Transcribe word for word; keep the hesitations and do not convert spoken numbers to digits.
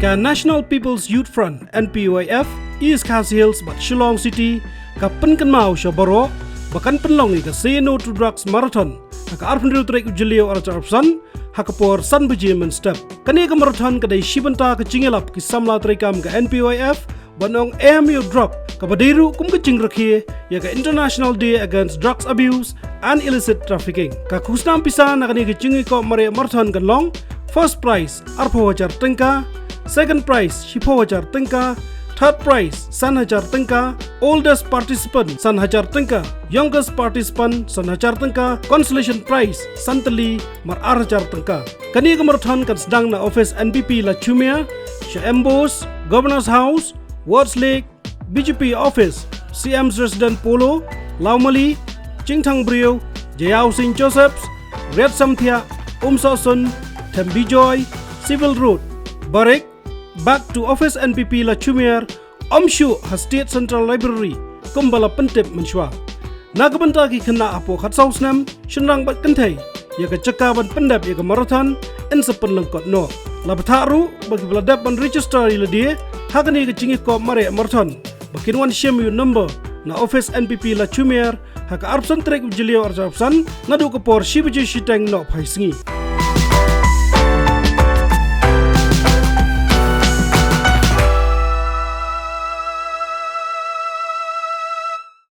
Ka National People's Youth Front, N P Y F, East Khasi Hills bad Shillong City ka pynkynmaw sha baroh ba kan pynlong ïa ka Say No to Drugs Marathon ha ka arphew hynriew tarik u Jylliew arhajar arphew san ha ka por san baje mynstep. Kane ka marathon ka dei shi bynta ka jingïalap ki samla treikam ka N P Y F ban ong em ïa u drug, kaba dei ruh kum ka jingrakhe ïa ka International Day Against Drugs Abuse and Illicit Trafficking. Ka khusnam pisa na kane ka jingïakop mareh marathon kan long: first prize arphew hajar tyngka, second prize shiphew hajar tyngka, third prize san hajar tyngka, oldest participant san hajar tyngka, youngest participant san hajar tyngka, consolation prize san tylli mar ar hajar tyngka. Kane ka marathon kan sdang na office N P P Lachumiere, sha M B O S, Governor's House, Wards Lake, B J P office, C M's Residence Polo, Lawmali, Chingthangbriew, Jaiaw Saint Joseph's, Riatsamthiah, Umsohsun, Thembijoy, Civil Road, Barik, back to office N P P Lachumiere, ym shuh ha State Central Library kumba la pyntip mynshuwa. Na ka bynta ki khynnah hapoh khatsaw snem, shynrang bad kynthei, ïa ka jaka ban pyndep ïa ka marathon yn sa pynlyngkot noh. La bthah ruh ba kiba la dep ban register ïa lade ha kane ka jingïakop mareh marathon ba kin wan shim ïa u number na office N P P Lachumiere ha ka arphew san tarik u Jylliew arhajar arphew san naduh ka por shi baje shiteng nohphai sngi.